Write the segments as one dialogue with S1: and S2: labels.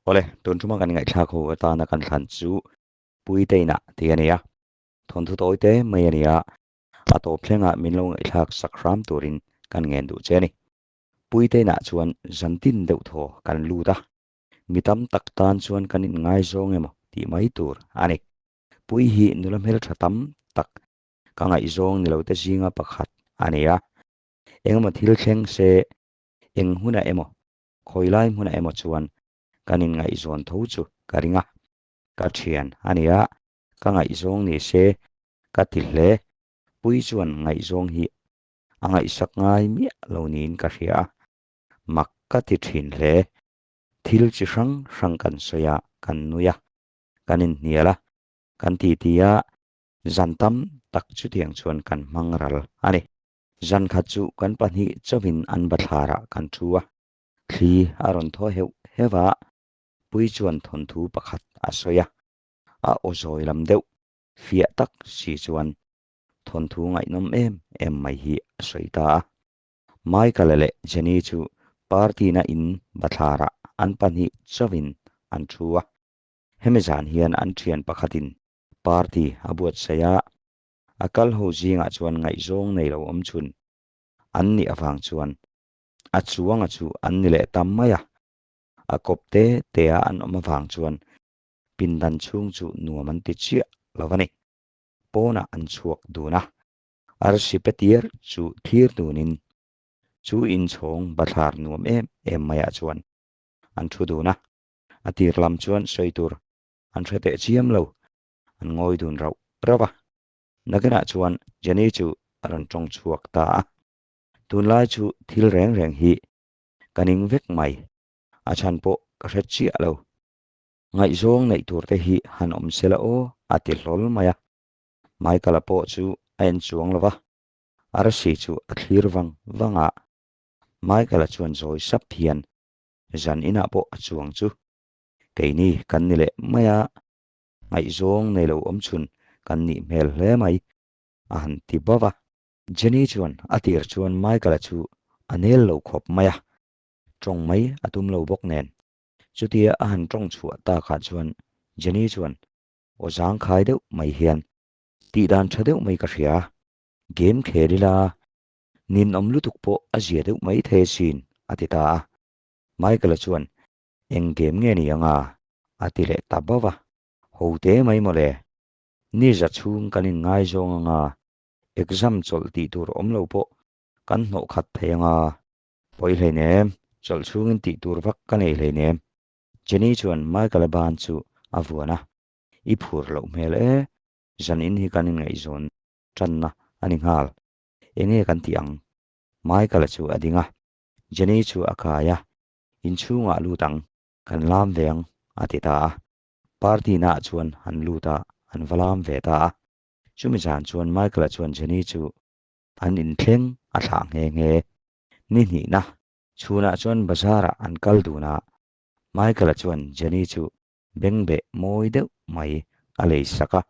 S1: Awle, tun tuma kan ngaihthlak ho atana kan thlan chu Puiteina tih a ni a, thawnthu tawi te mai a ni a, a tawp thlengah min lo ngaihthlak sak hram turin kan ngen duh che a ni. Puiteina chuan zantin deuh thaw kan lut a, mi tam tak tan chuan kan inngaizawng emaw tih mai tur a ni. Pui hi nula hmeltha tam tak ka ngaihzawng ni lo te zinga pakhat a ni a, engemaw thil thleng se eng hunah emaw khawilai hmunah emaw chuan kan inngaihzawn tho chu ka ring a, ka thian a ni a, ka ngaihzawng ni se ka ti hle. Pui chuan ngaihzawng hi a ngaihsak ngai miah lo niin ka hria a, mak ka ti thin hle. Thil chi hrang hrang kan sawi a, kan nui a, kan inhnial a, kan titi a, zan tam tak chutiang chuan kan hmang ral a ni. Zan khat chu kan pahnih chauhin an bathlarah kan thu a, thli a rawn thaw heuh heuh a, Pui chuan thawnthu pakhat a sawi a, a aw zawi lam deuh fiah tak si chuan thawnthu ngaihnawm em em mai hi a sawi ta a. Michael-a leh Jenny chu party-na in bathlarah an pahnih chauhin an thu a, hemi zan hian an thian pakhatin party a buatsaih a, A kal ho zingah chuan ngaihzawng nei lo awm chhun an nih avang chuan a chuanga chu an ni leh ta mai a. A kawp te te a an awm avang chuan pindan chhung chu nuam an ti chiah lo a ni. Pawnah an chhuak dun a, arsi pe tir chu thlir dunin chu inchhawng bathlar nuam em em maiah chuan an thu dun a. A tir lam chuan sawi tur an hre teh chiam lo. an ngawi dun rauh rauh a. Nakinah chuan Jenny chu a rawn tawng chhuak ta a, Tunlai chu thil reng reng hi ka ning vek mai, a chhan pawh ka hre chiah lo. Ngaihzawng neih tur te hi han awm se la aw a ti hlawl mai a. Michael-a pawh chu a en chuang lo va, arsi chu a thlir vang vang a. Michael-a chuan zawi sap hian zan inah pawh a chuang chu keini kan ni leh mai a, ngaihzawng nei lo awm chhun kan nih hmel hle mai, a han ti bauh a. Jenny chuan a tir chuan Michael-a chu a nel lo khawp mai a, tawng mai a tum lo bawk nen. Chutia a han tawng chhuah takah chuan Jenny chuan aw zangkhai deuh mai hian, Tih dan tha deuh mai ka hria, game khel ila, ninawm lutuk pawh a zia deuh mai thei asin, a ti ta a. Michael-a chuan Eng game nge ni anga? a ti leh ta bauh a. Ho te mai mawle. Ni za chhung kan inngaizawng anga, exam chawlh tih tur awm lo pawh kan hnawh khat thei anga. Pawi hleinem, chawlh chhungin tih tur vak ka nei hleinem. Jenny chuan Michael-a ban chu a vuan a, I phur loh hmel e, zan in hi kan inngaihzawn tanna a ni nghal. Enge kan tih ang? Michael-a chu a ding a, Jenny chu a kai a, Inchhungah lut ang, kan lam ve ang, a ti ta a. Party naah chuan an lut a, an va lam ve ta a. Chumi zan chuan Michael-a chuan Jenny chu an inthleng a thlah nghe nghe. Ni hnihna chhunah chuan bazar-ah an kal dun a, Michael-a chuan Jenny chu bengbeh mawi deuh mai a lei sak a.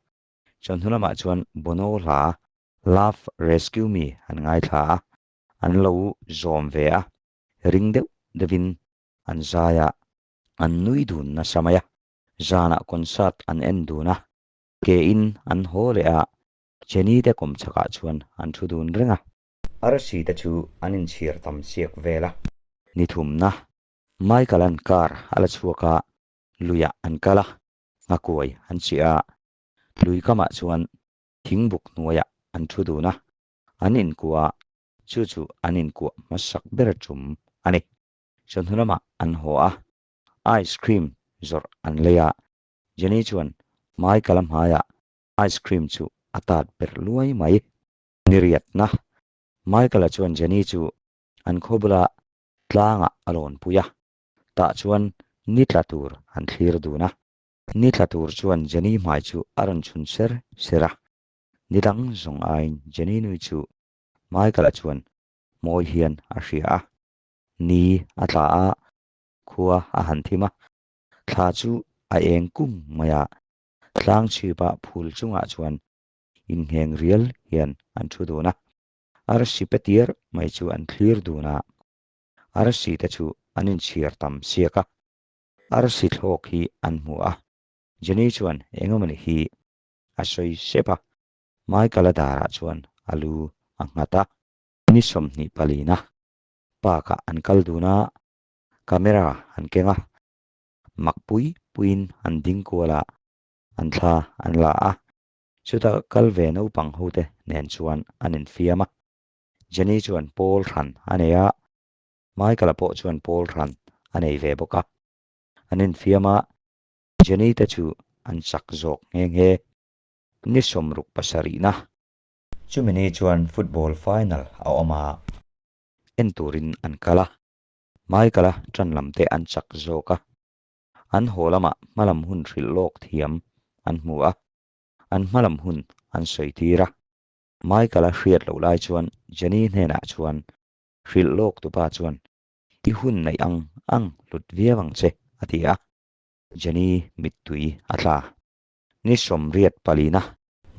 S1: Chawhnu lamah chuan Bono hla Love Rescue Me an ngaithla a, an lo zawm ve a. Ring deuh deuhin an zai a, an nui dun nasa mai a. Zanah concert an en dun a, ke in an haw leh a, Jenny te kawmchhakah chuan an thu dun reng a. Arsi te chu an inchhir tam siak vel a. Ni thumna, Michael an car a la chhuak a, luiah an kal a, nghakuai an chiah a. Lui kamah chuan thingbuk hnuaiah an thu dun a, an inkuah a, Chu chu an inkuah hmasak ber tum a ni. Chawhnu lamah an haw a, ice cream zawrh an lei a, Jenny chuan Michael-a hmaiah ice cream chu a tat ber luai mai. Niriatna, Michael-a chuan Jenny chu an khaw bula tlangah a lawn pui a, tah chuan ni tla tur an thlir dun a. Ni tla tur chuan Jenny hmai chu a rawn chhun ser ser a, ni dang zawng aiin Jenny nui chu Michael-a chuan mawi hian a hria a, ni a tla a, khua a han thim a, thla chu a eng kung mai a, tlang chhipa phul chungah chuan inngheng rial hian an thu dun a, arsi pe tir mai chu an thlir dun a, arsi te chu an inchhir tam siak a. Arsi thlawk hi an hmu a, Jenny chuan engemawni hi a sawi sep a, Michael-a darah chuan a lu a nghat a. Ni 24 na park-ah an kal dun a, camera an keng a, mak pui puiin an ding kual a, an thla an la a. Chuta kal ve naupang hote nen chuan an infiam a. Jenny chuan pawl hran a nei a, Michael-a pawh chuan pawl hran a nei ve bawk a. An infiam a, Jenny te chu an chak zawk nghe nghe. Ni 67na. Chumi ni chuan football final a awm a. En turin an kal a. Michael-a ṭan lam te an chak zawk a. An haw lamah hmalam hun hrilh lawk thiam an hmu a. An hmalam hun an sawi tir a. Michael-a hriat loh lai chuan Jenny hnenah chuan hrilh lawk tupa chuan, I hun neih ang ang hlut viau ang che, a ti a. Jenny mittui a tla. Ni 84na.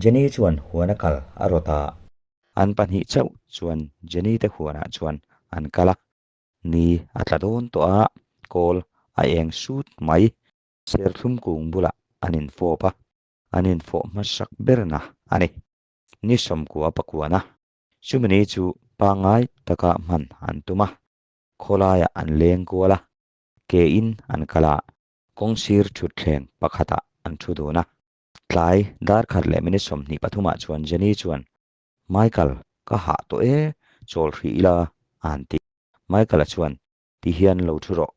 S1: Jenny chuan huan a kal a rawt a. An pahnih chauh chuan Jenny te huanah chuan an kal a. Ni a tla dawn tawh a, kawl a eng sut mai. Serthlum kung bulah an infawp a, an infawh hmasak berna a ni. Ni 99na. Chumi ni chu pangngai taka hman an tum a, khawlaiah an leng kual a, ke in an kal a, kawngsir thutthleng pakhatah an thu dun a. Tlai dar khat leh minute 23 ah chuan Jenny chuan, Michael, ka hah tawh e, chawl hrih ila, a han ti. Michael-a chuan, Ti hian lo thu rawh.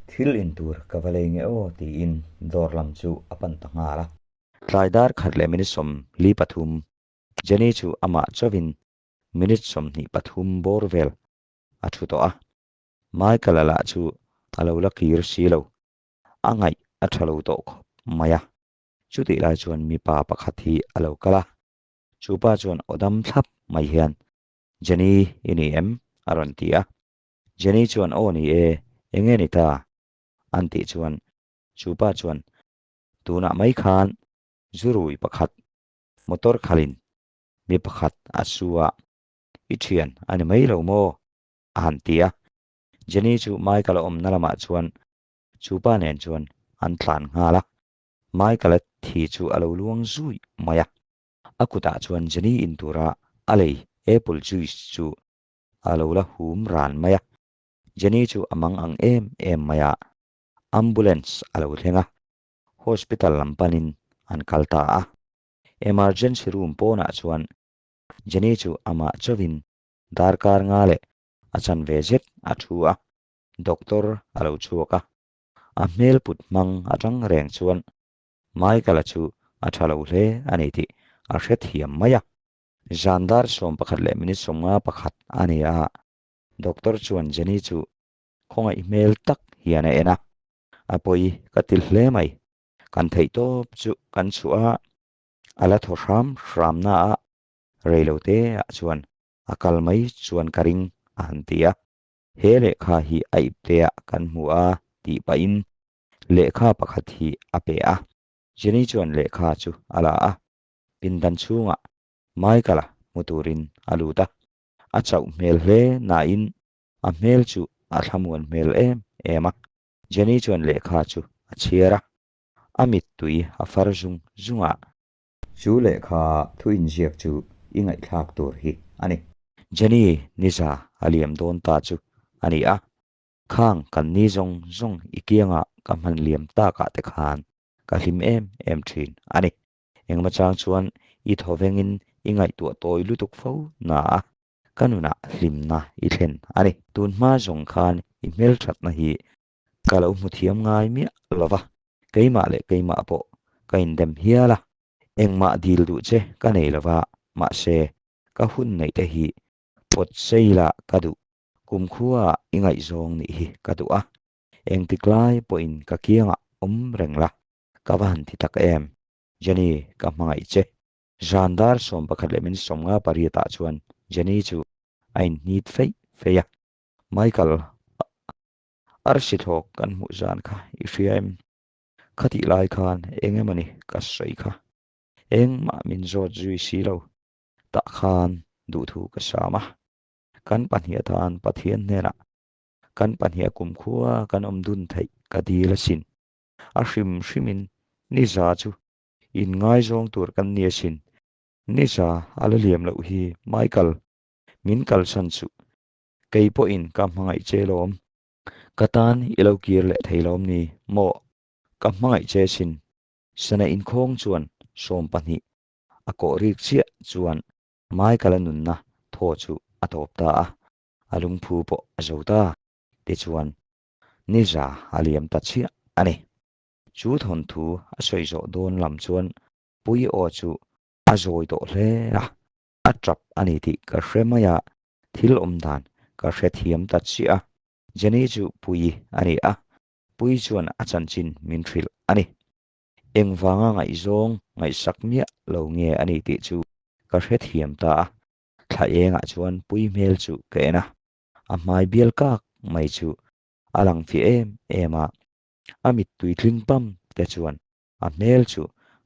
S1: Thil in tur ka va lei nge aw, tiin dawr lam chu a pan ta nghal a. Tlai dar khat leh minute 43, Jenny chu amah chauhin minute 23 bawr vel a thu tawh a. Michael-a lah chu a lo la kir si lo, a ngaih a tha lo tawh khawp mai a. Chutih lai chuan mipa pakhat hi a lo kal a, chu pa chuan aw dam thlap mai hian, Jenny i ni em? a rawn ti a. Jenny chuan aw ni e, enge ni ta? an tih chuan chu pa chuan, Tunah mai khan zurui pakhat motor khalin mi pakhat a su a, i thian a ni mai lo maw? a han ti a. Jenny chu Michael-a awmna lamah chuan chu pa nen chuan an tlan nghal a. Michael-a thi chu a lo luang zui mai a. A kutah chuan Jenny in tura a lei apple juice chu a lo la hum ran mai a. Jenny chu a mang ang em em mai a. Ambulance a lo thleng a. Hospital lam panin an kal ta a. Emergency room pawnah chuan Jenny chu amah chauhin darkar nga leh a chanve zet a thu a. Doctor a lo chhuak a. A hmel put hmang atang reng chuan Michael-a chu a tha lo hle a ni tih a hrethiam mai a. Zan dar 11 leh minute 51 a ni a, Doctor chuan Jenny chu khawngaih hmel tak hian a en a. A pawi ka ti hle mai. Kan theih tawp chu kan chhuah a, a la thaw hram hram na a, reilote ah chuan a kal mai chuan ka ring a han ti a. He lehkha hi a ipte ah kan hmu a tih pahin lehkha pakhat hi a pe a. Jenny chuan lehkha chu a la a, pindan chhungah Michael-a hmu turin a lut a. A chauh hmel hle nain a hmel chu a thlamuan hmel em em a. Jenny chuan lehkha chu a chhiar a, a mittui a far zung zung a. Chu lehkha thu inziak chu i ngaihthlak tur hi a ni. Jenny niza a liam dawn ta chu a ni a, khang kan ni zawng zawng i kiangah ka hman liam takah te khan ka hlim em em thin a ni. Engmah chang chuan i thaw vengin i ngaihtuah tawi lutuk fo na a, ka nunah hlimna i thlen a ni. Tun hma zawng khan i hmelthatna hi ka lo hmu thiam ngai miah lo va, keimah leh keimah pawh ka indem hial a. Engmah dil duh che ka nei lo va, mahse ka hun neih te hi pawt sei la ka duh. Kumkhua i ngaihzawng nih hi ka duh a, engtik lai pawhin ka kiangah awm reng la, ka va han ti tak em. Jenny, ka hmangaih che. Zan dar 11 leh minute 58 ah chuan Jenny chu a inhnit feih feih a. Michael, arsi thlawk kan hmuh zan kha i hria em? Khatih lai khan eng emawni ka sawi kha. Engmah min zawt zui si lo. Tah khan duhthu ka sam a. Kan pahnih atan Pathian hnenah kan pahnih kumkhua kan awm dun theih ka dil asin. A hrim hrimin niza chu inngaizawng tur kan ni asin. Niza a la liam loh hi Michael, min kalsan suh. Kei pawhin ka hmangaih che lawm. Ka tan i lo kir leh thei lawm ni maw? Ka hmangaih che asin. Sana inkhawng chuan 20 a kawh rik chiah chuan Michael-a nunna thaw chu a tawp ta a, a lungphu pawh a zo ta. Tichuan, niza a liam ta chiah a ni. Chu thawnthu a sawi zawh dawn lam chuan Puii aw chu a zawi tawh hle a, a tap a ni tih ka hre mai a, thil awm dan ka hrethiam ta chiah a. Jenny chu Puii a ni a, Puii chuan a chanchin min hrilh a ni. Engvanga ngaihzawng ngaihsak miah lo nge a ni tih chu ka hrethiam ta a, thla engah chuan Puii hmel chu ka en a, a hmai bial kak mai chu a lang fiah em em a, a mittui tling pam te chuan a hmel chu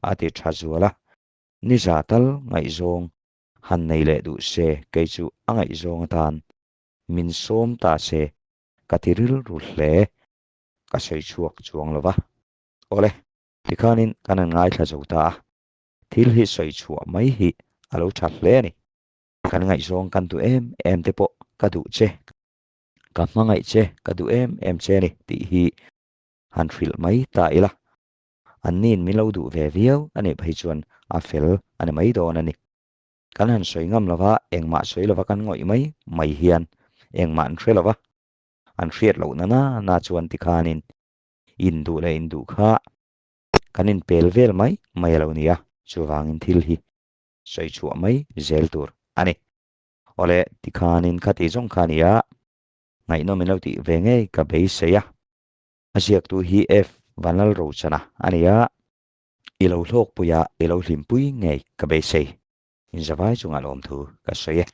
S1: a ti tha zual a, niza tal ngaihzawng han nei leh duh se kei chu a ngaihzawng atan min sawm ta se ka ti rilru hle, ka sawi chhuak chuang lo va. Awle, tikhanin kan han ngaithla zo ta a, thil hi sawi chhuah mai hi a lo tha hle a ni. Kan ngaihzawng kan duh em em te pawh ka duh che, ka hmangaih che, ka duh em em che a ni tih hi han hrilh mai ta ila. Anniin min lo duh ve viau a nih phei chuan a fel a ni mai dawn a ni. Kan han sawi ngam lova, engmah sawi lova kan ngawih mai mai hian engmah an hre lova, an hriat loh na na na chuan tikhanin induh leh induh kha kan inpel vel mai mai a lo ni a, chuvangin thil hi sawi chhuah mai zel tur a ni. Awle, tikhanin khati zawng kha a ni a, ngaihnawm in lo tih ve ngei ka beisei a. A ziaktu hi F. Vanlalrochana a ni a, i lo hlawkpui a, i lo hlimpui ngei ka beisei. Inzavai chungah lawmthu ka sawi e.